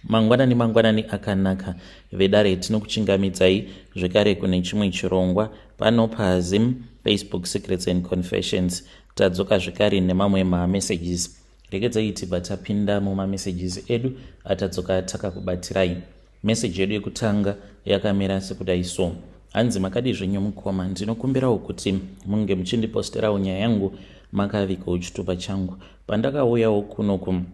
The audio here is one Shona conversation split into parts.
Mangwanani mangwanani akanaka vedare, tinokuchingamidzai zvekare kune chimwe chirongwa pano paZim Facebook Secrets and Confessions. Tadzoka zvekare nemamwe mamessages. Regedzai tibva tapinda mumamessages edu atadzoka takakubatirai. Message yedu yekutanga yakamira sekudai so. Hanzi makadii zvenyu mukoma, ndinokumbirawo kuti munge muchindiposterawo nyaya yangu makavigawo chitupa changu. Pandakauyawo kuno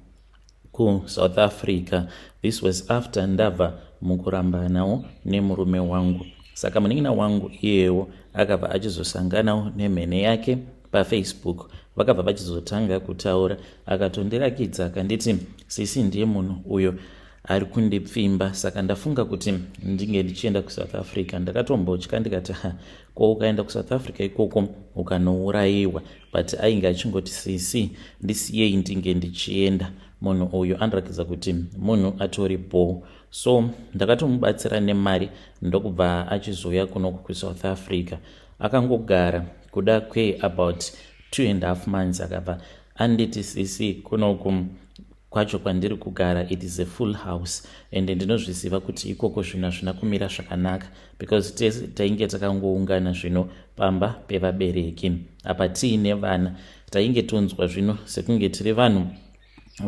kuSouth Africa, this was after ndabva mukurambanawo nemurume wangu. Saka munin'ina wangu iyewo akabva achizosanganawo nemhene yake paFacebook, vakabva vachizotanga kutaura. Akatondirakidza akanditi sisi ndiye munhu uyo ari kundipfimba, saka ndafunga kuti ndinge ndichienda kuSouth Africa. Ndakatombotya ndikati, ha, ko ukaenda kuSouth Africa ikoko ukanourayiwa? But ainge achingoti, sisi, ndisiyei ndinge ndichienda, munhu uyu anoratidza kuti munhu atori bho. So ndakatomubatsira nemari, ndokubva achizouya kunoku kuSouth Africa. Akangogara kuda kweabout 2.5 months, akabva anditi, sisi, kunoku kwacho kwandiri kugara, it is a full house and ndinozviziva kuti ikoko zvinhu hazvina kumira zvakanaka, because tese tainge takangoungana zvino pamba pevabereki apa tiine vana. Tainge tonzwa zvino sekunge tiri vanhu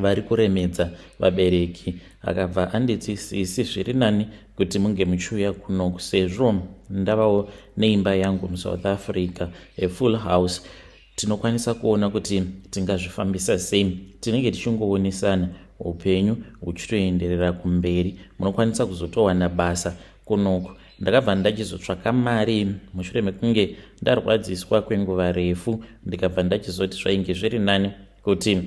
vari kuremedza vabereki. Akabva anditi, sisi, zviri nani kuti munge muchiuya kunoku sezvo ndavawo neimba yangu muSouth Africa, a full house. Tinokwanisa kuona kuti tingazvifambisa sei. Tinenge tichingoonesana, upenyu huchitoenderera kumberi. Munokwanisa kuzotowana basa kunoku. Ndakabva ndachizotsvaka mari mushure mekunge ndarwadziswa kwenguva refu, ndikabva ndachizoti zvainge zviri nani kuti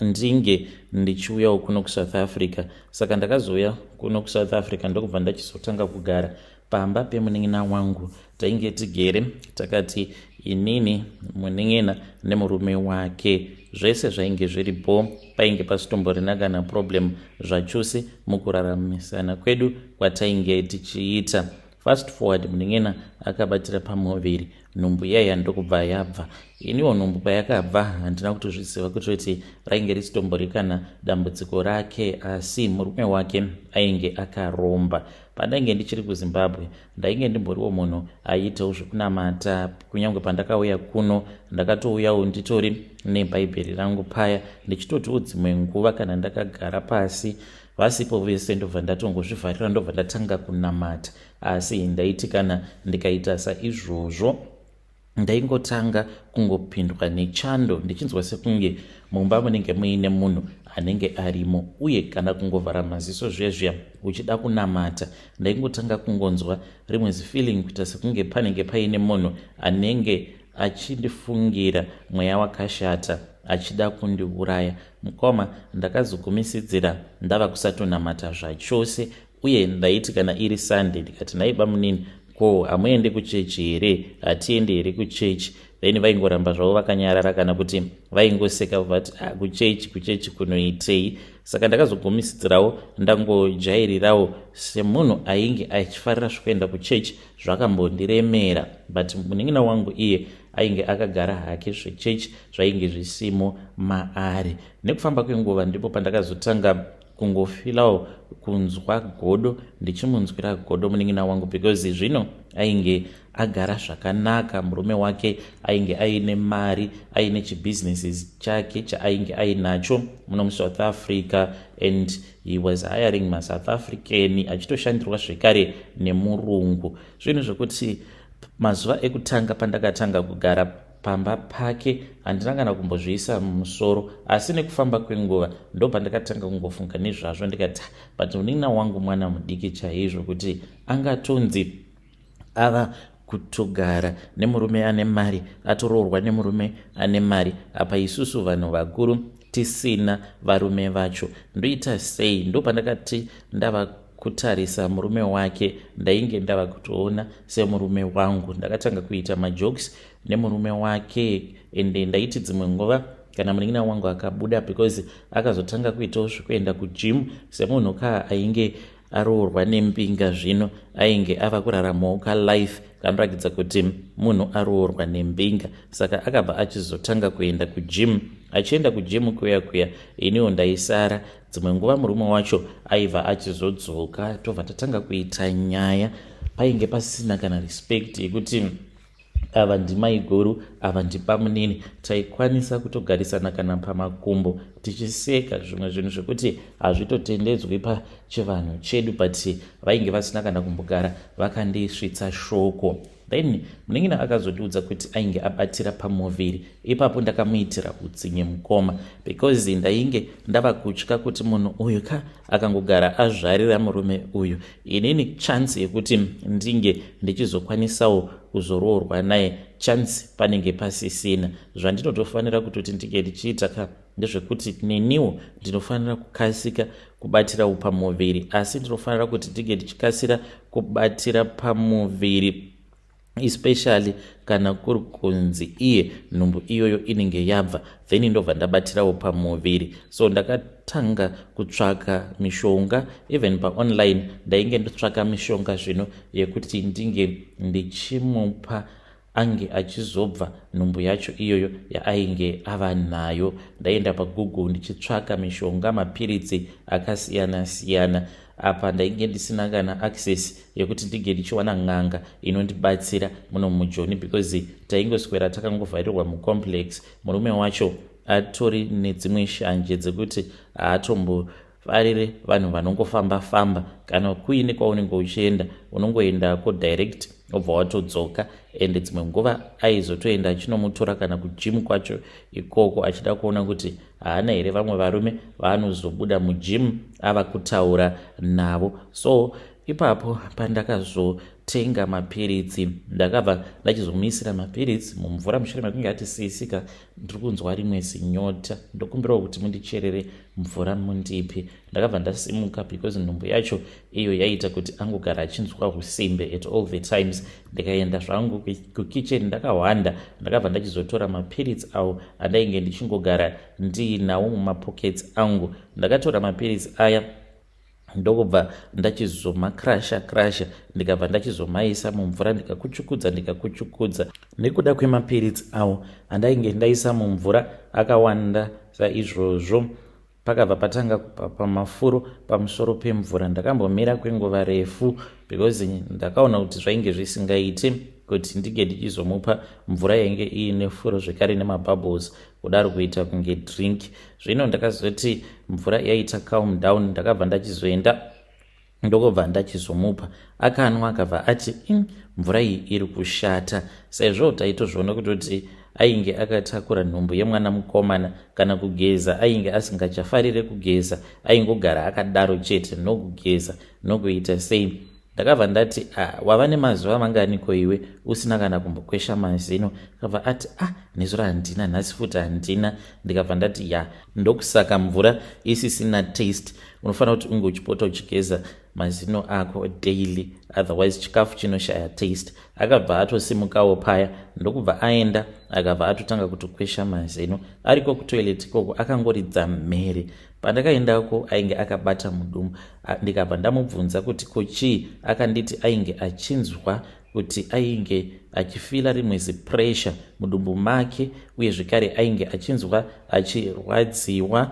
ndinge ndichiuyawo kuno kuSouth Africa. Saka ndakazouya kuno kuSouth Africa, ndokubva ndachizotanga kugara pamba pemunin'ina wangu. Tainge tigere takati inini, munin'ina nemurume wake. Zvese zvainge zviri bho, painge pasitomborina kana problem zvachose mukuraramisana kwedu kwatainge tichiita. Fast forward, munin'ina akabatira pamuviri, nhumbu iyaya ndokubva yabva. Iniwo nhumbu payakabva handina kutozviziva kutoti rainge risitombori kana dambudziko rake, asi murume wake ainge akaromba. Pandainge ndichiri kuZimbabwe ndainge ndimboriwo munhu aiitawo zvekunamata. Kunyange pandakauya kuno ndakatouyawo nditori nebhaibheri rangu paya, ndichitotiwo dzimwe nguva kana ndakagara pasi vasipo vese, ndobva ndatongozvivharira, ndobva ndatanga kunamata. Asi ndaiti kana ndikaita saizvozvo, ndaingotanga kungopindwa nechando, ndichinzwa sekunge mumba munenge muine munhu anenge arimo. Uye kana kungovhara maziso zviya zviya uchida kunamata, ndaingotanga kungonzwa rimwe zifeeling, kuita sekunge panenge paine munhu anenge achindifungira mweya wakashata, achida kundiuraya. Mukoma, ndakazogumisidzira ndava kusatonamata zvachose. Uye ndaiti kana iri Sunday, ndikati, nhai bamunini, ko hamuende kuchechi here? Hatiende here kuchechi? Then vaingoramba zvavo vakanyarara, kana kuti vaingoseka vati, ah, kuchechi, kuchechi kunoitei? Saka ndakazogumisidzirawo ndangojairirawo semunhu ainge achifarira zvekuenda kuchechi. Zvakambondiremera, but munin'ina wangu iye ainge akagara hake, zvechechi zvainge zvisimo maari. Nekufamba kwenguva ndipo pandakazotanga kungofeelawo kunzwa godo, ndichimunzwira godo munin'ina wangu, because zvino ainge agara zvakanaka. Murume wake ainge aine mari, aine chibhizinesi chake chaainge ainacho muno muSouth Africa, and he was hiring maSouth African, achitoshandirwa zvekare nemurungu. Zvinhu zvekuti mazuva ekutanga pandakatanga kugara pamba pake handina kana kumbozviisa mumusoro, asi nekufamba kwenguva ndo pandakatanga kungofunga nezvazvo, ndikati, but munin'ina wangu mwana mudiki chaizvo, kuti angatonzi ava kutogara nemurume ane mari, atoroorwa nemurume ane mari, apa isusu vanhu vakuru tisina varume vacho, ndoita sei? Ndo pandakati ndava kutarisa murume wake, ndainge ndava kutoona semurume wangu. Ndakatanga kuita majokes nemurume wake, ende ndaiti dzimwe nguva kana munin'ina wangu akabuda, because akazotanga kuitawo zvekuenda kugym semunhu kaa ainge aroorwa nembinga, zvino ainge ava kuraramawo kalife kanoratidza kuti munhu aroorwa nembinga. Saka akabva achizotanga kuenda kugym. Achienda kugym kuya kuya, iniwo ndaisara. Dzimwe nguva murume wacho aibva achizodzoka, tobva tatanga kuita nyaya. Painge pasisina kana respect yekuti ava ndimaiguru, ava ndibamunini. Taikwanisa kutogarisana kana pamakumbo tichiseka, zvimwe zvinhu zvekuti hazvitotendedzwi pachivanhu chedu, but vainge vasina kana kumbogara vakandisvitsa shoko. Then munin'ina akazondiudza kuti ainge abatira pamuviri. Ipapo ndakamuitira utsinye, mukoma, because ndainge ndava kutya kuti munhu uyu ka akangogara azvarira murume uyu, inini chance yekuti ndinge ndichizokwanisawo kuzoroorwa naye, chance panenge pasisina. Zvandinotofanira kutoti ndinge ndichiita ka ndezvekuti neniwo ndinofanira kukasika kubatirawo pamuviri, asi ndinofanira kuti ndinge ndichikasira kubatira pamuviri, especially kana kuri kunzi iye nhumbu iyoyo inenge yabva, then ndobva ndabatirawo pamuviri. So ndakatanga kutsvaka mishonga, even paonline ndainge ndotsvaka mishonga zvino yekuti ndinge ndichimupa ange achizobva nhumbu yacho iyoyo yaainge ava nayo. Ndaenda paGoogle ndichitsvaka mishonga, mapiritsi akasiyana siyana. Apa ndainge ndisina kana access yekuti ndinge ndichiwana n'anga inondibatsira muno muJoni, because taingoswera takangovharirwa mucomplex. Murume wacho atori nedzimwe shanje dzekuti haatombofarire vanhu vanongofamba famba. Kana kuine kwaunenge uchienda, unongoendako direct, obva watodzoka. Ende dzimwe nguva aizotoenda achinomutora kana kugym kwacho ikoko, achida kuona kuti haana here vamwe varume vaanozobuda mugym ava kutaura navo. So ipapo pandakazotenga mapiritsi, ndakabva ndachizomuisira mapiritsi mumvura mushure mekunge ati, "Sisika, ndiri kunzwa rimwe zinyota, ndokumbirawo kuti mundicherere mvura mundipe." Ndakabva ndasimuka because nhumbu yacho iyo yaiita kuti angogara achinzwa usimbe at all the times. Ndikaenda zvangu kukitchen ndakahwanda. Ndakabva ndachizotora mapiritsi awo andainge ndichingogara ndiinawo mumapockets angu. Ndakatora mapiritsi aya, ndokubva ndachizomakrasha krasha, ndikabva ndachizomaisa mumvura, ndikakuchukudza, ndikakuchukudza. Nekuda kwemapiritsi awo andainge ndaisa mumvura akawanda saizvozvo, pakabva patanga pamafuro pamusoro pemvura. Ndakambomira kwenguva refu because ndakaona kuti zvainge zvisingaiti kuti ndinge ndichizomupa mvura yainge iine furo zvekare nemabubbles kudaro, kuita kunge drink. Zvino ndakazoti mvura yaita calm down, ndakabva ndachizoenda, ndokubva ndachizomupa. Akanwa, akabva ati, "Mvura iyi iri kushata." Sezvo taitozviona kutoti ainge akatakura nhumbu yemwana mukomana, kana kugeza ainge asingachafarire kugeza, aingogara akadaro chete, nokugeza nokuita sei. Ndakabva ndati, "Ah, wava nemazuva manganiko iwe usina kana kumbokwesha mazino?" Akabva ati, "Ah, nezuro handina, nhasi futi handina." Ndikabva ndati, "Ya, ndokusaka mvura isisina taste. Unofanira kuti unge uchipota uchigeza mazino ako daily, otherwise chikafu chinoshaya taste." Akabva atosimukawo paya, ndokubva aenda, akabva atotanga kutokwesha mazino ariko kutoilet ikoko, akangoridza mhere. Pandakaendako ainge akabata mudumbu. Ndikabva ndamubvunza kuti kochii. Akanditi ainge achinzwa kuti ainge achifeela rimwe zipressure mudumbu make, uye zvekare ainge achinzwa achirwadziwa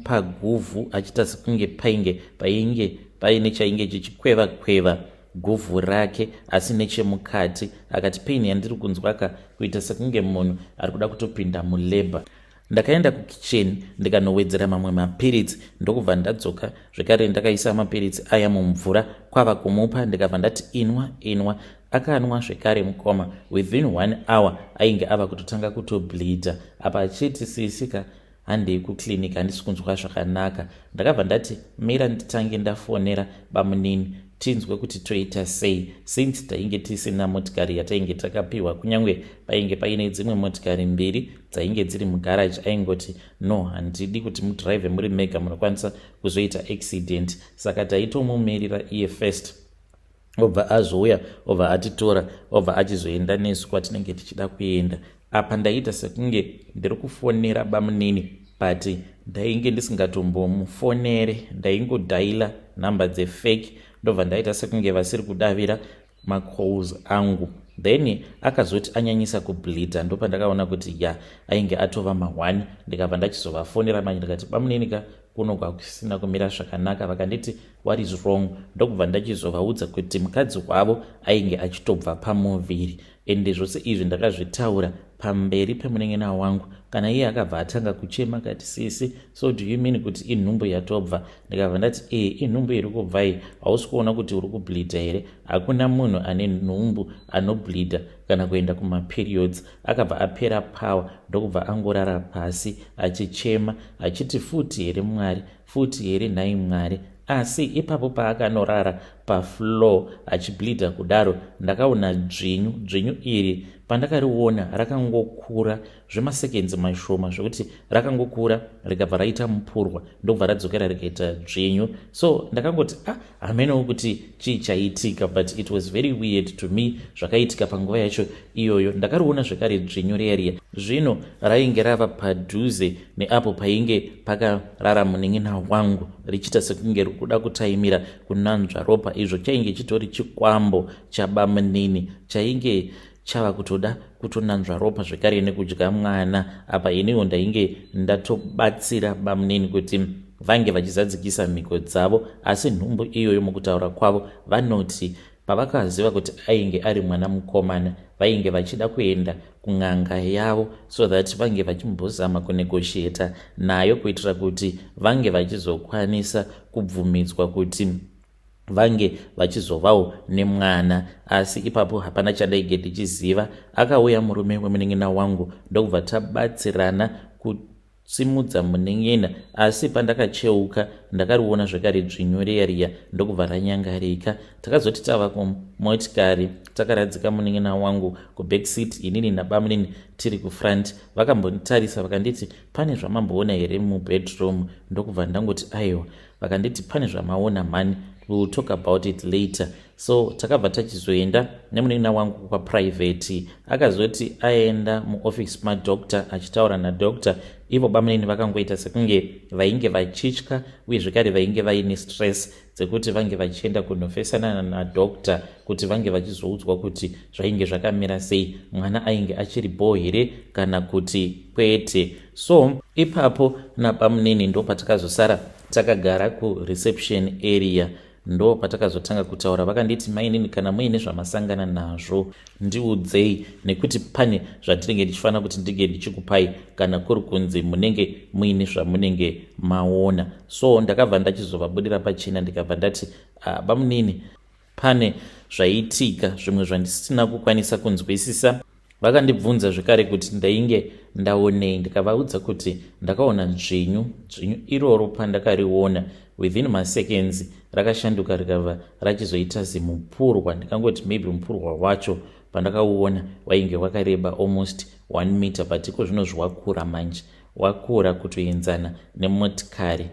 paguvhu, achiita sekunge painge paine chainge chichikweva kweva guvhu rake, asi nechemukati. Akati, "Pain yandiri kunzwaka kuita sekunge munhu ari kuda kutopinda mulabour." Ndakaenda kukicheni, ndikanowedzera mamwe mapiritsi, ndokubva ndadzoka zvekare. Ndakaisa mapiritsi aya mumvura, kwava kumupa. Ndikabva ndati, "Inwa, inwa." Akanwa zvekare, mukoma. Within one hour ainge ava kutotanga kutobleeda, apa achiti, "Sisika, handei kuclinic, handisi kunzwa zvakanaka." Ndakabva ndati, "Mira nditange ndafonera bamunini, tinzwe kuti toita sei," since tainge tisina motikari yatainge takapiwa. Kunyange painge paine dzimwe motikari mbiri dzainge dziri mugaraji, aingoti, "No, handidi kuti mudhiraivhe muri mega, munokwanisa kuzoita accident." Saka taitomumirira iye first, obva azouya, obva atitora, obva achizoenda nesu kwatinenge tichida kuenda. Apa ndaita sekunge ndiri kufonera bamunini, but ndainge ndisingatombomufonere. Ndaingodhaila nhamba dzefake, ndobva ndaita sekunge vasiri kudavira macalls angu. Then akazoti anyanyisa kubleeda, ndopandakaona kuti ya, ainge atova ma1. Ndikabva ndachizovafonera manje, ndikati, "Bamunini ka." Kuno kwakusina kumira zvakanaka. Vakanditi, "What is wrong?" Ndokubva ndachizovaudza kuti mukadzi wavo ainge achitobva pamuviri. Ende zvose izvi ndakazvitaura pamberi pemunen'ena wangu. Kana iye akabva atanga kuchema, akati, "Sisi, so do you mean kuti inhumbu yatobva?" Ndikabva ndati, "E, inhumbu iri kubvai. Hausi kuona kuti uri kubleedha here? Hakuna munhu ane nhumbu anobleedha kana kuenda kumaperiods." Akabva apera power, ndokubva angorara pasi achichema achiti, "Futi here Mwari? Futi here nhai Mwari?" Asi ipapo paakanorara pafloor achibleedha kudaro, ndakaona dzvinyu. Dzvinyu iri pandakariona, rakangokura zvemaseconds mashoma, zvokuti rakangokura rikabva raita mupurwa, ndobva radzokera rikaita dzvinyu. So ndakangoti, "Ah, hamenewo kuti chii chaitika," but it was very weird to me zvakaitika panguva yacho iyoyo. Ndakariona zvekare dzvinyu riya riya. Zvino rainge rava padhuze neapo painge pakarara munin'ina wangu, richiita sekunge riri kuda kutaimira kunanzva ropa. Izvo chainge chitori chikwambo chabamunini chainge chava kutoda kutonanzva ropa zvekare nekudya mwana. Apa iniwo ndainge ndatobatsira bamunini kuti vange vachizadzikisa mhiko dzavo. Asi nhumbu iyoyo, mukutaura kwavo, vanoti pavakaziva kuti ainge ari mwana mukomana, vainge vachida kuenda kun'anga yavo so that vange vachimbozama kunegotiata nayo kuitira kuti vange vachizokwanisa kubvumidzwa kuti vange vachizovawo nemwana. Asi ipapo hapana chandainge ndichiziva. Akauya murume wemunin'ina wangu, ndokubva tabatsirana kusimudza munin'ina. Asi pandakacheuka, ndakariona zvekare dzvinyu riya riya, ndokubva ranyangarika. Takazoti tava kumotikari, takaradzika munin'ina wangu kubackseat, inini nabamunini tiri kufront. Vakambonditarisa, vakanditi, "Pane zvamamboona here mubedroom?" Ndokubva ndangoti, "Aiwa." Vakanditi, "Pane zvamaona mhani. We will talk about it later." So takabva tachizoenda nemunin'ina wangu kwaprivate. Akazoti aenda muoffice madoctor, achitaura nadoctor, ivo bamunini vakangoita sekunge vainge vachitya, uye zvekare vainge vaine stress dzekuti vange vachienda kunofesana nadoctor kuti vange vachizoudzwa kuti zvainge zvakamira sei, mwana ainge achiri bho here kana kuti kwete. So ipapo nabamunini ndo patakazosara takagara kureception area, ndo patakazotanga kutaura. Vakanditi, "Mainini, kana muine zvamasangana nazvo, ndiudzei, nekuti pane zvandinenge ndichifanira kuti ndinge ndichikupai kana kuri kunzi munenge muine zvamunenge maona." So ndakabva ndachizovabudira pachena, ndikabva ndati, "Ah, bamunini, pane zvaitika zvimwe zvandisina kukwanisa kunzwisisa." Vakandibvunza zvekare kuti ndainge ndaonei. Ndikavaudza kuti ndakaona dzvinyu. Dzvinyu iroro pandakariona, within maseconds rakashanduka, rikabva rachizoita zimupurwa. Ndikangoti maybe mupurwa wacho pandakauona wainge wakareba almost 1 meter, but iko zvino zvawakura manje, wakura kutoenzana nemotikari,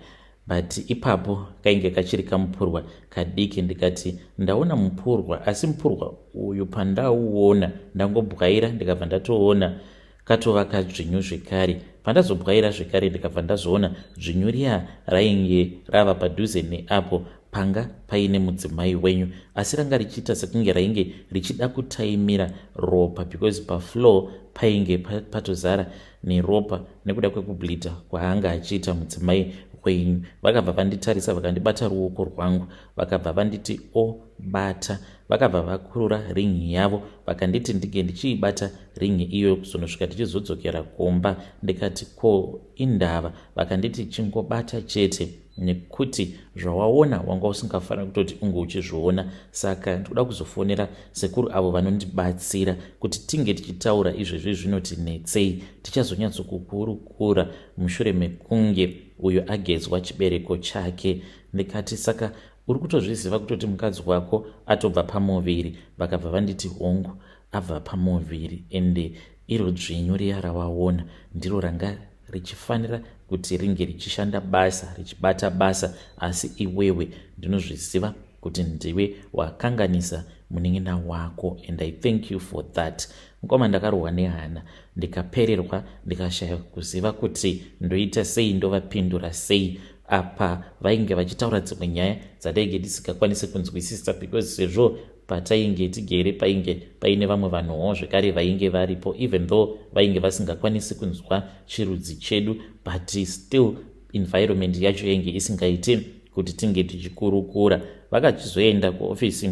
but ipapo kainge kachiri kamupurwa kadiki. Ndikati ndaona mupurwa, asi mupurwa uyu pandauona, ndangobwaira, ndikabva ndatoona katova kadzvinyu zvekare. Pandazobwaira zvekare, ndikabva ndazoona dzvinyu riya rainge rava padhuze neapo panga paine mudzimai wenyu, asi ranga richiita sekunge rainge richida kutaimira ropa, because pafloor painge patozara neropa nekuda kwekubleedha kwaanga achiita mudzimai wenyu. Vakabva vanditarisa, vakandibata ruoko rwangu, vakabva vanditi, "Obata." Vakabva vakurura ringi yavo, vakanditi ndinge ndichiibata ringi iyoyo kuzonosvika tichizodzokera kumba. Ndikati, "Ko indava?" Vakanditi, "Chingobata chete, nekuti zvawaona wanga usingafaniri kutoti unge uchizviona. Saka ndikuda kuzofonera sekuru avo vanondibatsira kuti tinge tichitaura izvezvi zvinoti netsei. Tichazonyatsokukurukura mushure mekunge uyo agezwa chibereko chake." Ndikati, "Saka uri kutozviziva kutoti mukadzi wako atobva pamuviri?" Vakabva vanditi, "Hongu, abva pamuviri, ende iro dzvinyu riya rawaona ndiro ranga richifanira kuti ringe richishanda basa, richibata basa. Asi iwewe ndinozviziva kuti ndiwe wakanganisa munin'ina wako, and I thank you for that." Mukoma, ndakarohwa nehana, ndikapererwa, ndikashaya kuziva kuti ndoita sei, ndovapindura sei. Apa vainge vachitaura dzimwe nyaya dzandainge ndisingakwanisi kunzwisisa, because sezvo patainge tigere painge paine vamwe vanhuwo zvekare vainge varipo, even though vainge vasingakwanisi kunzwa chirudzi chedu, but still Environment yacho yainge isingaiti kuti tinge tichikurukura. Vakachizoenda kuofisi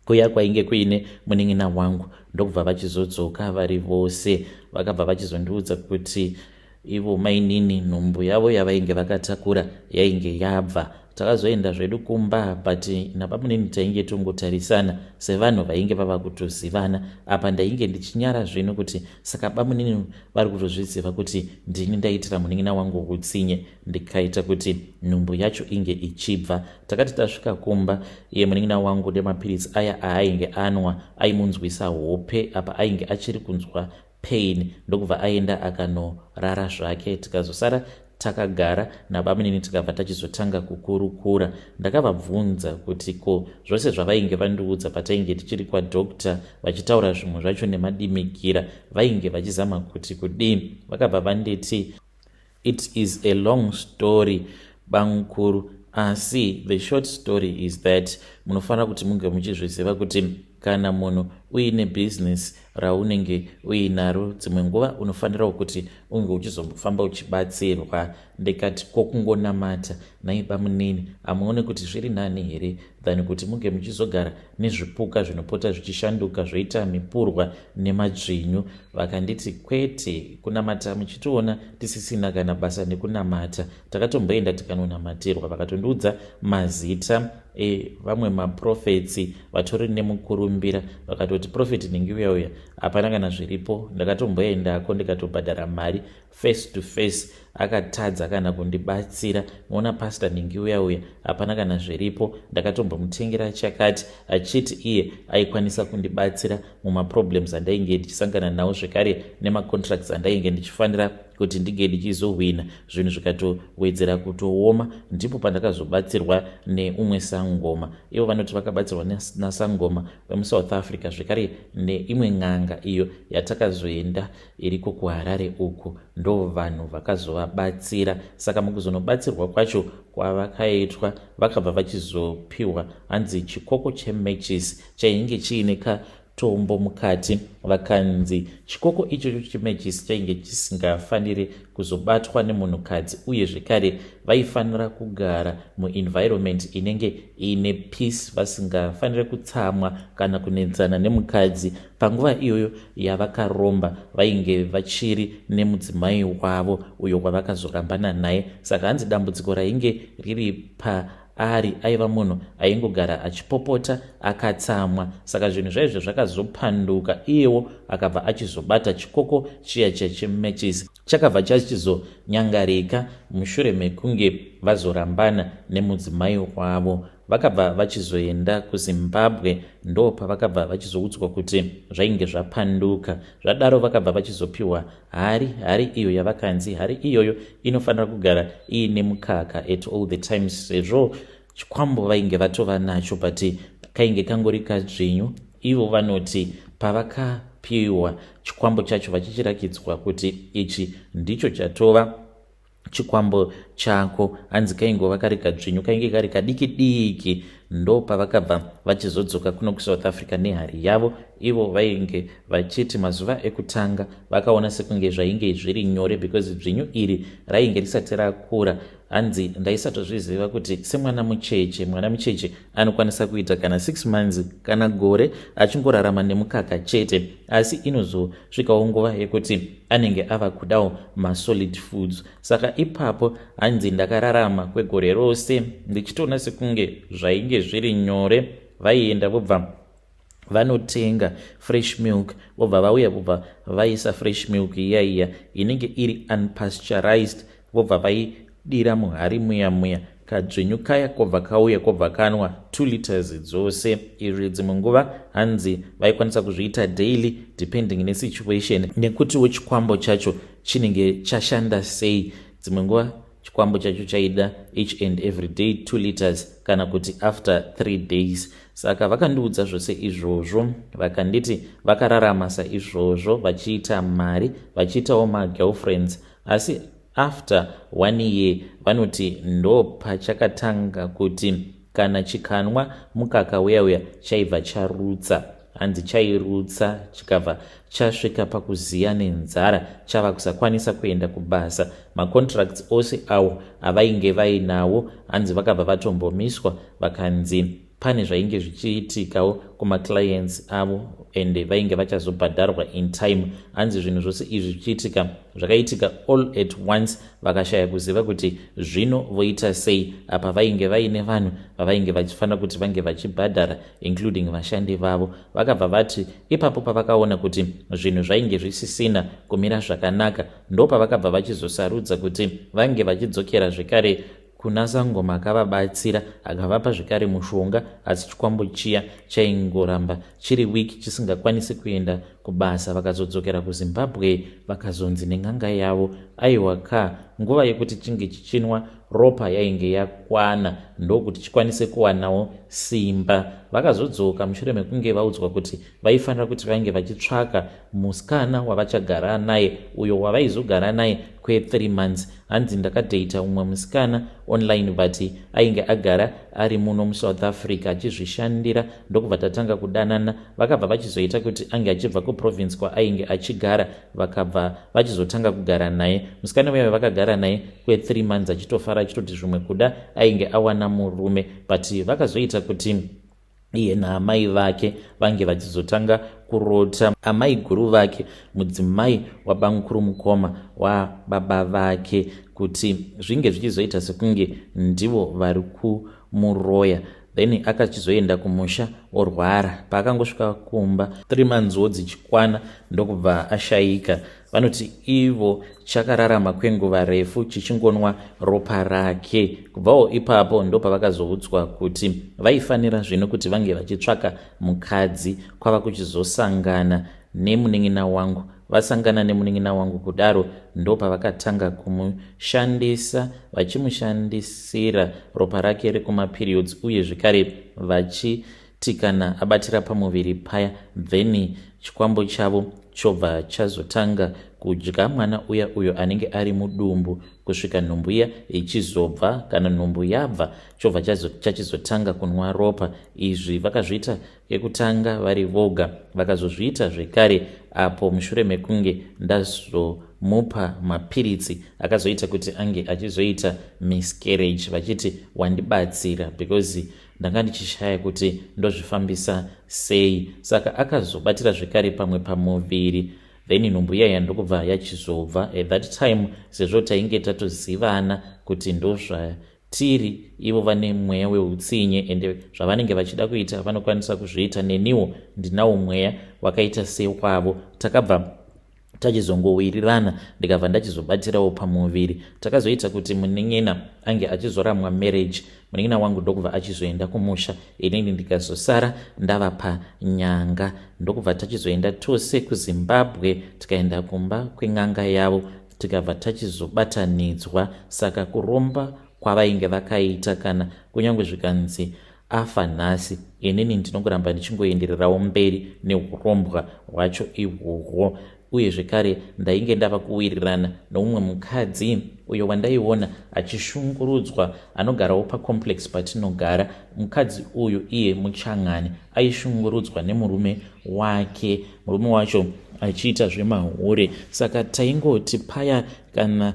kuya kwainge kuine munin'ina wangu, ndokubva vachizodzoka vari vose. Vakabva vachizondiudza kuti ivo mainini nhumbu yavo yavainge vakatakura yainge yabva. Takazoenda zvedu kumba, but nabamunini tainge tongotarisana sevanhu vainge vava kutozivana. Apa ndainge ndichinyara zvino kuti saka bamunini vari kutozviziva kuti ndini ndaitira munin'ina wangu utsinye, ndikaita kuti nhumbu yacho inge ichibva. Takati tasvika kumba, iye munin'ina wangu nemapiritsi aya aainge anwa aimunzwisa hope, apa ainge achiri kunzwa pain, ndokubva aenda akanorara zvake. Tikazosara takagara nabamunini, tikabva tachizotanga kukurukura. Ndakavabvunza kuti ko zvose zvavainge vandiudza patainge tichiri kwadoctor, vachitaura zvimwe zvacho nemadimikira, vainge vachizama kuti kudii? Vakabva vanditi, "It is a long story, bamukuru, asi the short story is that munofanira kuti munge muchizviziva kuti kana munhu uine bhizinesi raunenge uinaro, dzimwe nguva unofanirawo kuti unge uchizofamba uchibatsirwa." Ndikati, "Kokungonamata nhai bamunini, hamuoni kuti zviri nani here than kuti munge muchizogara nezvipuka zvinopota zvichishanduka zvoita mipurwa nemadzvinyu?" Vakanditi, "Kwete, kunamata muchitiona tisisina kana basa nekunamata. Takatomboenda tikanonamatirwa, vakatondiudza mazita evamwe maprophets vatori nemukurumbira. Vakatoti prophet ningi uya uya hapana kana zviripo. Ndakatomboendako ndikatobhadhara mari face to face, akatadza kana kundibatsira. Muona pastor ningi uya uya hapana kana zviripo. Ndakatombomutengera chakati achiti iye aikwanisa kundibatsira mumaproblems andainge ndichisangana nawo, zvekare nemacontracts andainge ndichifanira kuti ndinge ndichizohwina. Zvinhu zvikatowedzera kutooma. Ndipo pandakazobatsirwa neumwe sangoma." Ivo vanoti vakabatsirwa nasangoma vemuSouth Africa, zvekare neimwe n'anga iyo yatakazoenda iriko kuHarare uku, ndo vanhu vakazovabatsira. Saka mukuzonobatsirwa kwacho kwavakaitwa, vakabva vachizopiwa hanzi chikoko chematches chainge chiine katombo mukati. Vakanzi chikoko ichocho chematches chainge chisingafaniri kuzobatwa nemunhukadzi, uye zvekare vaifanira kugara muenvironment inenge iine peace, vasingafaniri kutsamwa kana kunetsana nemukadzi. Panguva iyoyo yavakaromba vainge vachiri nemudzimai wavo uyo wavakazorambana naye. Saka hanzi dambudziko rainge riri paari, aiva munhu aingogara achipopota akatsamwa. Saka zvinhu zvaizvo zvakazopanduka, iyewo akabva achizobata chikoko chiya chiya chematches, chakabva chachizonyangarika mushure mekunge vazorambana nemudzimai wavo. Vakabva vachizoenda kuZimbabwe, ndo pavakabva vachizoudzwa kuti zvainge zvapanduka. Zvadaro vakabva vachizopiwa hari, hari iyo yavakanzi hari iyoyo inofanira kugara iine mukaka at all the times, sezvo chikwambo vainge vatova nacho, but kainge kangori kadzvinyu. Ivo vanoti pavakapiwa chikwambo chacho, vachichirakidzwa kuti ichi ndicho chatova chikwambo chako, hanzi kaingova kari kadzvinyu, kainge kari kadiki diki. Ndo pavakabva vachizodzoka kuno kuSouth Africa nehari yavo. Ivo vainge vachiti mazuva ekutanga vakaona sekunge zvainge zviri nyore because dzvinyu iri rainge risati rakura. Hanzi, "Ndaisatozviziva kuti semwana mucheche, mwana mucheche anokwanisa kuita kana 6 months kana gore achingorarama nemukaka chete, asi inozosvikawo nguva yekuti anenge ava kudawo masolid foods." Saka ipapo hanzi, "Ndakararama kwegore rose ndichitoona sekunge zvainge zviri nyore." Vaienda vobva vanotenga fresh milk, vobva vauya, vobva vaisa fresh milk iya iya inenge iri unpasteurized, vobva vaidira muhari muya muya. Kadzvinyu kaya kobva kauya, kobva kanwa 2 liters dzose. Izvi dzimwe nguva hanzi vaikwanisa kuzviita daily, depending nesituation nekutiwo chikwambo chacho chinenge chashanda sei. Dzimwe nguva chikwambo chacho chaida each and every day 2 liters, kana kuti after 3 days. Saka vakandiudza zvose izvozvo, vakanditi vakararama saizvozvo, vachiita mari, vachiitawo magirlfriends, asi after one year vanoti ndo pachakatanga kuti kana chikanwa mukaka uya uya chaibva charutsa. Hanzi chairutsa chikabva chasvika pakuziya nenzara, chava kusakwanisa kuenda kubasa. Macontracts ose awo avainge vainawo, hanzi vakabva vatombomiswa, vakanzi pane zvainge zvichiitikawo kumaclients avo and vainge vachazobhadharwa in time. Hanzi zvinhu zvose izvi zvichiitika, zvakaitika all at once, vakashaya kuziva kuti zvino voita sei. Apa vainge vaine vanhu vavainge vachifanira kuti vange vachibhadhara, including vashandi vavo. Vakabva vati ipapo pavakaona kuti zvinhu zvainge zvisisina kumira zvakanaka, ndo pavakabva vachizosarudza kuti vange vachidzokera zvekare kuna sangoma akavabatsira, akavapa zvekare mushonga, asi chikwambo chiya chaingoramba chiri weak, chisingakwanisi kuenda kubasa. Vakazodzokera kuZimbabwe, vakazonzi nen'anga yavo, aiwa ka, nguva yekuti chinge chichinwa ropa yainge yakwana, ndokuti chikwanise kuwanawo simba. Vakazodzoka mushure mekunge vaudzwa kuti vaifanira kuti vainge vachitsvaka musikana wavachagara naye, uyo wavaizogara naye kwe3 months. Hanzi ndakadheita umwe musikana online, but ainge agara ari muno muSouth Africa achizvishandira, ndokubva tatanga kudanana. Vakabva vachizoita kuti ange achibva kuprovince kwaainge achigara, vakabva vachizotanga kugara naye. Musikana uya vakagara naye kwe3 months achitofara, achitoti zvimwe kuda ainge awana murume, but vakazoita kuti iye naamai vake vange vachizotanga kurota amai guru vake, mudzimai wabamukuru mukoma wababa vake, kuti zvinge zvichizoita sekunge ndivo vari kumuroya. Then akachizoenda kumusha orwara. Paakangosvika kumba, 3 months wo dzichikwana, ndokubva ashayika. Vanoti ivo chakararama kwenguva refu chichingonwa ropa rake. Kubvawo ipapo ndopavakazoudzwa kuti vaifanira zvino kuti vange vachitsvaka mukadzi, kwava kuchizosangana nemunin'ina wangu. Vasangana nemunin'ina wangu kudaro, ndopavakatanga kumushandisa, vachimushandisira ropa rake rekumaperiods, uye zvekare vachiti kana abatira pamuviri paya, then chikwambo chavo chobva chazotanga kudya mwana uya uyo anenge ari mudumbu, kusvika nhumbu iya ichizobva. Kana nhumbu yabva, chobva chachizotanga kunwa ropa. Izvi vakazviita kekutanga vari voga. Vakazozviita zvekare apo mushure mekunge ndazomupa mapiritsi akazoita kuti ange achizoita miscarriage, vachiti wandibatsira because ndanga ndichishaya kuti ndozvifambisa sei. Saka akazobatira zvekare pamwe pamuviri, then nhumbu iyaya ndokubva yachizobva. At that time, sezvo tainge tatozivana kuti ndozvatiri, ivo vane mweya weutsinye ende zvavanenge vachida kuita vanokwanisa kuzviita, neniwo ndinawo mweya wakaita sewavo, takabva tachizongowirirana, ndikabva ndachizobatirawo pamuviri. Takazoita kuti munin'ina ange achizoramwa marriage. Munin'ina wangu ndokubva achizoenda kumusha, inini ndikazosara ndava panyanga, ndokubva tachizoenda tose kuZimbabwe, tikaenda kumba kwen'anga yavo, tikabva tachizobatanidzwa. Saka kuromba kwavainge vakaita, kana kunyange zvikanzi afa nhasi, inini ndinongoramba ndichingoendererawo mberi neurombwa hwacho ihwohwo. Uye zvekare ndainge ndava kuwirirana noumwe mukadzi uyo wandaiona achishungurudzwa, anogarawo pacomplex patinogara. Mukadzi uyu iye muchangani, aishungurudzwa nemurume wake, murume wacho achiita zvemahure. Saka taingoti paya kana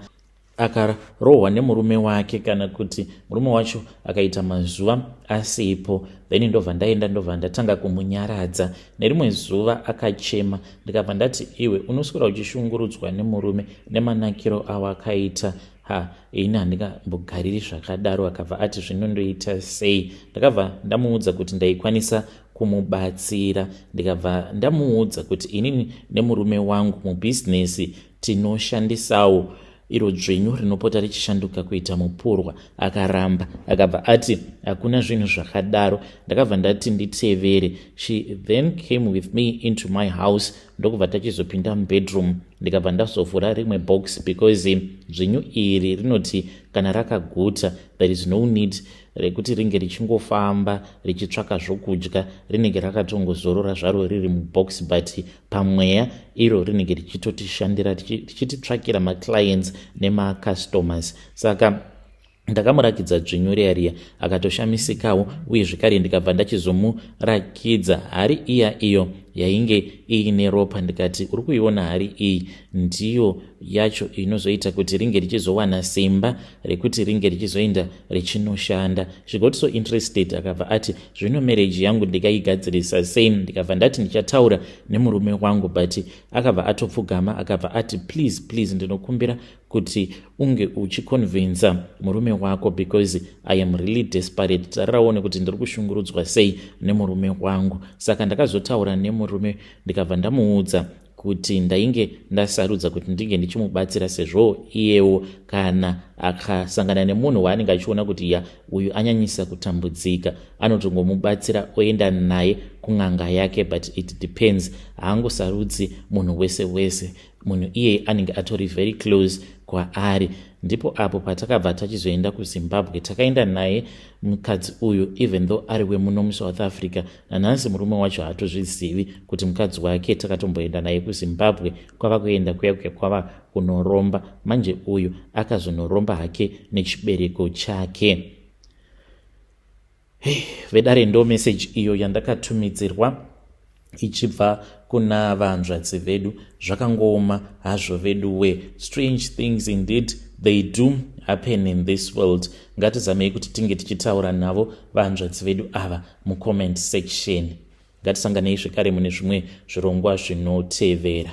akarohwa nemurume wake, kana kuti murume wacho akaita mazuva asipo, then ndobva ndaenda, ndobva ndatanga kumunyaradza. Nerimwe zuva akachema, ndikabva ndati, "Iwe unoswera uchishungurudzwa nemurume nemanakiro awakaita, ha, ini handingambogariri zvakadaro." Akabva ati, "Zvinondoita sei?" Ndakabva ndamuudza kuti ndaikwanisa kumubatsira. Ndikabva ndamuudza kuti inini nemurume wangu mubhizinesi tinoshandisawo iro dzvinyu rinopota richishanduka kuita mupurwa. Akaramba, akabva ati hakuna zvinhu zvakadaro. Ndakabva ndati nditevere. She then came with me into my house, ndokubva tachizopinda mubedroom, ndikabva ndazovhura rimwe box, because dzvinyu iri rinoti kana rakaguta, there is no need rekuti ringe richingofamba richitsvaka zvokudya. Rinenge rakatongozorora zvaro riri mubox, but pamweya iro rinenge richitotishandira, richititsvakira maclients nemacustomers. Saka Ndakamurakidza dzvinyu riya riya, akatoshamisikawo, uye zvekare ndikabva ndachizomurakidza hari iya iyo yainge iine ropa. Ndikati, "Uri kuiona hari iyi? Ndiyo yacho inozoita kuti ringe richizowana simba rekuti ringe richizoenda richinoshanda." She got so interested. Akabva ati, "Zvino marriage yangu ndikaigadzirisa sei?" Ndikabva ndati ndichataura nemurume wangu, but akabva atopfugama, akabva ati, "Please, please, ndinokumbira kuti unge uchiconvinsa murume wako because I am really desperate. Tariraone kuti ndiri kushungurudzwa sei nemurume wangu." Saka ndakazotaura nemurume, ndikabva ndamuudza kuti ndainge ndasarudza kuti ndinge ndichimubatsira, sezvo iyewo kana akasangana nemunhu waanenge achiona kuti ya, uyu anyanyisa kutambudzika, anotongomubatsira oenda naye kun'anga yake. But it depends, haangosarudzi munhu wese wese. Munhu iyeye anenge atori very close kwaari. Ndipo apo patakabva tachizoenda kuZimbabwe. Takaenda naye mukadzi uyu, even though ari wemuno muSouth Africa. Nanhasi murume wacho haatozvizivi kuti mukadzi wake takatomboenda naye kuZimbabwe. Kwava kuenda kuya kuya kwava kunoromba. Manje uyu akazonoromba hake nechibereko chake. Hey, vedare, ndo meseji iyo yandakatumidzirwa ichibva kuna vanzvadzi vedu. Zvakangooma hazvo vedu we. Strange things indeed, they do happen in this world. Ngatizamei kuti tinge tichitaura navo vanzvadzi vedu ava mucomment section. Ngatisanganei zvekare mune zvimwe zvirongwa zvinotevera.